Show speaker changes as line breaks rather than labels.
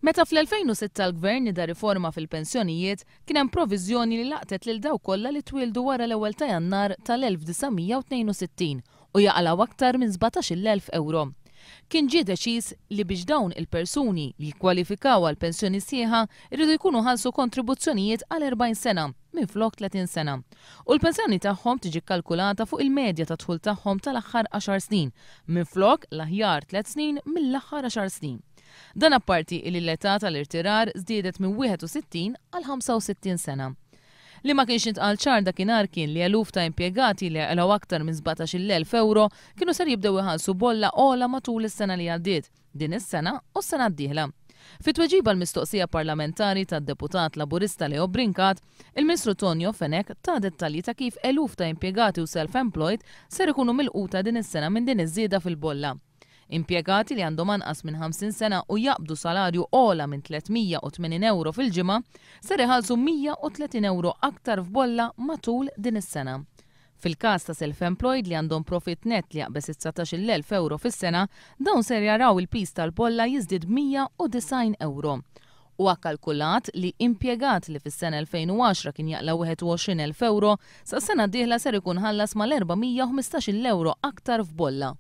Meta fl-2006 l-Gvern nieda riforma fil-pensjonijiet, kien hemm proviżjoni li laqtet lil dawk kollha li twieldu wara l-ewwel ta' Jannar tal-1962 u jaqalgħu aktar minn 17,000 ewro. Kien ġie deċiż li biex dawn il-persuni li jikkwalifikaw għal pensjoni sħiħa jridu jkunu ħallsu kontribuzzjonijiet għal 40 sena minflok 30 sena. U l-pensjoni tagħhom tiġi kkalkulata fuq il-medja tad-dħul tagħhom tal-aħħar għaxar snin minflok l-aħjar tliet snin mill-aħħar għaxar snin. Dan apparti illi l-età tal-irtirar żdiedet minn 61 għal 65 sena. Li ma kienx intqal ċar dakinhar kien li eluf ta' impjegati li jaqilgħu aktar minn 17,000 ewro kienu ser jibdew iħallsu bolla ogħla matul is-sena li għaddiet, din is-sena u s-sena d-dieħla. Fi tweġiba għal mistoqsija parlamentari tad-Deputat Laburista Leo Brincat, il-Ministru Tonio Fenech ta dettalji ta' kif eluf ta' impjegati u self-employed ser ikunu milquta din is-sena minn din iż-żieda fil-bolla. Impjegati li għandhom anqas minn 50 sena u jaqbdu salarju ogħla minn 380 ewro fil-ġimgħa ser iħallsu 130 ewro aktar f'bolla matul din is-sena. Fil-każ ta' self-employed li għandhom profitt nett li jaqbeż is-19,000 ewro fis-sena, dawn ser jaraw il-piż tal-bolla jiżdied b'190 ewro. Huwa kkalkulat li impjegat li fis-sena 2010 kien jaqla' 21,000 ewro, sas-sena d-dieħla ser ikun ħallas mal-415-il ewro aktar f'bolla.